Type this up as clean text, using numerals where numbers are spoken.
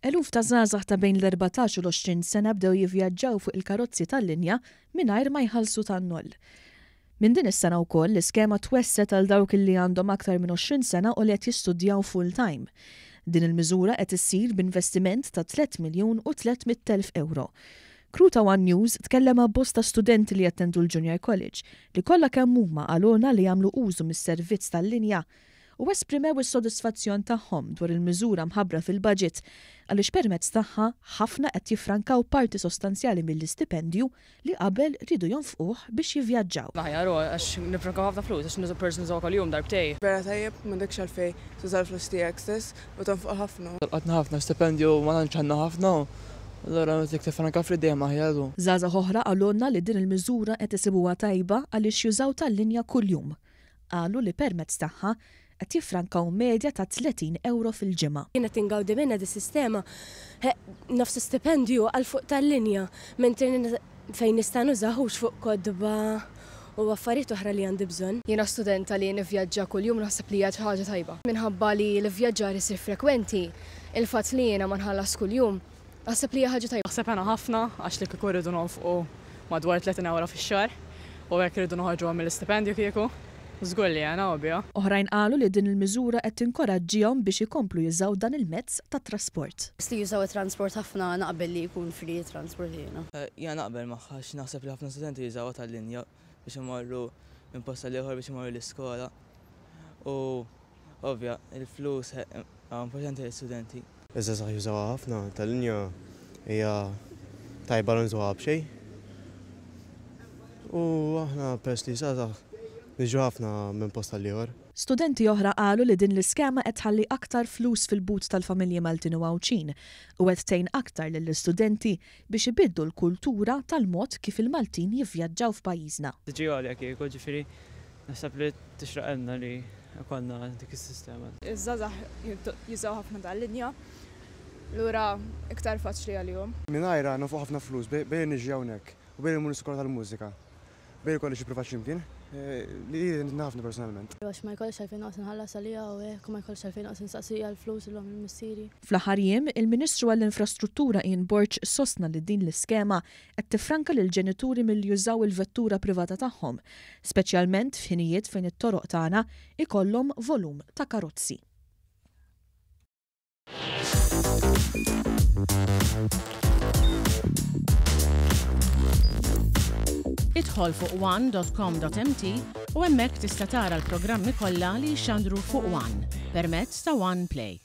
Eluf ta' żgħażagħ ta' bejn l-14 u l-20 sena bdew jivvjaġġaw fuq il-karozzi tal-linja mingħajr ma jħallsu tan-noll. Minn din is-sena wkoll l-iskema twessgħet għal dawk li għandhom aktar minn 20 sena u li qed jistudjaw full-time. Din il-miżura qed issir b'investiment ta' tlett miljun u 300,000 ewro. Crew ta' one News tkellem ma' bosta studenti li jattendu l-Junior College li kollha kemm huma qalulna li jagħmlu użu mis-servizz tal-linja u esprimew is-sodisfazzjon tagħhom dwar il-miżura mħabbra fil-budget għaliex permezz tagħha ħafna qed jiffrankaw parti sostanzjali mill-istipendju li qabel riedu jonfquh biex jivvjaġġaw. L-aħjar hu għax niffrankaw ħafna flus għax nuża peress nużawha kuljum darbtejn. Vera tajjeb, m'għandekx għalfejn tuża l-flus tiegħek stess u tonfoq ħafna. Tolqotna ħafna stipendju ma tantx għandna ħafna u allura meta jekk tiffranka ftit dejjem aħjar u. Żgħażagħ oħra qalulna li din il-miżura qed isibuha tajba għaliex jużaw tal-linja kuljum. Qalu li permezz tagħha qed jiffrankaw medja ta' 30 ewro fil-ġimgħa. Jien qed ingawdi minnha dis-sistema, nofs istipendju għal fuq tal-linja, mentri fejn nista' nużah hux fuq kotba u affarijiet oħra li għandi bżonn. Jiena studenta li nivvjaġġa kuljum naħseb li hija xi ħaġa tajba. Minħabba li l-ivvjaġġar isir frekwenti, il-fatt li jiena ma nħallas kuljum, naħseb li hija ħaġa tajba. Naħseb għena ħafna għax li kieku rridu nonfqu madwar 30 ewro fix-xahar u hekk irridu noħorġuha mill-istipendju kieku. Żgur li għena ovvja. Oħrajn qalu li din il-miżura qed tinkoraġġihom biex ikomplu jużaw dan il-mezz ta' trasport. Li jużaw it-transport ħafna naqbel li jkun free it-transport jiena. Jiena naqbel magħha għax naħseb li ħafna studenti jużawha tal-linja biex imorru minn post għal ieħor biex imorru l-iskola u ovvja il-flus importanti għall-istudenti. Iż-żgħażagħ jużawha ħafna, tal-linja hija tajba li nużawha b'xejn. U aħna peress li żgħażagħ niġu ħafna minn post għal ieħor. Studenti oħra qalu li din l-iskema qed tħalli aktar flus fil-but tal-familji Maltin u Għawdxin u qed tgħin aktar lill-istudenti biex ibiddu l-kultura tal-mod kif il-Maltin jivvjaġġaw f'pajjiżna. Tiġi għolja kieku, ġifieri naħseb li tixraqilna li jkollna dik is-sistema. Iż-żgħażagħ jużaw ħafna tal-linja, lura iktar faċli għalihom. Mingħajrha nonfoq ħafna flus bejn niġi hawnhekk u bejn immur l-iskola tal-mużika, bejn ikolli xi privat x'imkien, li jien ħafna personalment. Għax ma jkollix għalfejn noqgħod inħallas għaliha u hekk u ma jkollix għalfejn noqgħod insaqsi għall-flus illum lil missieri. Fl-aħħar jiem, il-Ministru għall-Infrastruttura Ian Borg sostna li din l-iskema qed tiffranka lill-ġenituri milli jużaw il-vettura privata tagħhom, speċjalment f'ħinijiet fejn it-toroq tagħna jkollhom volum ta' karozzi. Idħol fuq one.com.mt u hemmhekk tista' tara l-programmi kollha li jixxandru fuq One permezz ta' One Play.